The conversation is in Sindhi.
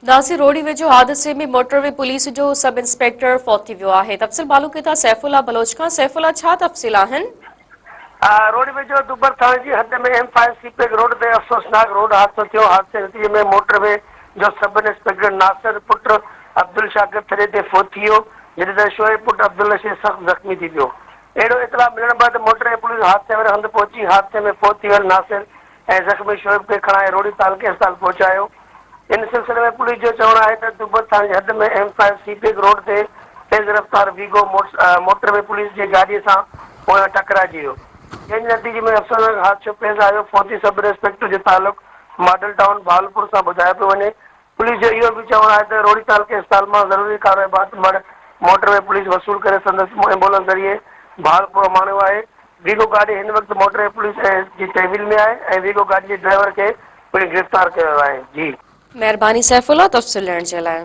ناصر روهڙي ويجهو حادثي ۾ موٽر وي پوليس جو سب انسپيڪٽر فوت ٿي ويو آهي. تفصيل معلوم ڪيون ٿا سيف الله بلوچ کان. سيف الله ڇا تفصيل آهن؟ روهڙي ويجهو دوبر ٿاڻي جي حد ۾ ايم فائيو سي پيڪ روڊ تي افسوسناڪ روڊ حادثو ٿيو، حادثي جي نتيجي ۾ موٽر وي جو سب انسپيڪٽر ناصر پٽ عبدالشاڪر ٿڏي تي فوت ٿي ويو، جڏهن ته شعيب پٽ عبدالرشيد سخت زخمي ٿي پيو. اهڙو اطلاع ملڻ بعد موٽر وي پوليس حادثي واري هنڌ پهچي حادثي ۾ فوت ٿي ويل ناصر ۽ زخمي شعيب کي کڻائي روهڙي تعلقي اسپتال پهچايو. ان سلسلي ۾ پوليس جو چوڻ آهي ته دوبد ٿاڻي جي حد ۾ ايم فائيو سي پيڪ روڊ تي تيز رفتار ويگو موٽر وي پوليس جي گاڏي سان پويان ٽڪرائجي ويو، جنهن جي نتيجي ۾ افسوسناڪ حادثو پيش آيو، فوتي سب انسپيڪٽر جو تعلق ماڊل ٽائون بهاولپور سان ٻڌايو پيو وڃي، پوليس جو اهو به چوڻ آهي ته روهڙي تعلقي اسپتال مان ضروري ڪارروائي بعد مڙهه موٽر وي پوليس وصول ڪري سندس ايمبولنس ذريعي بهاولپور اماڻيو آهي، ويگو گاڏي هن وقت موٽر وي پوليس جي تحويل ۾ آهي ۽ ويگو گاڏي جي ڊرائيور کي پڻ گرفتار ڪيو ويو آهي. جي. مهرباني سيف الله تفصيل ڏيڻ جي لاء.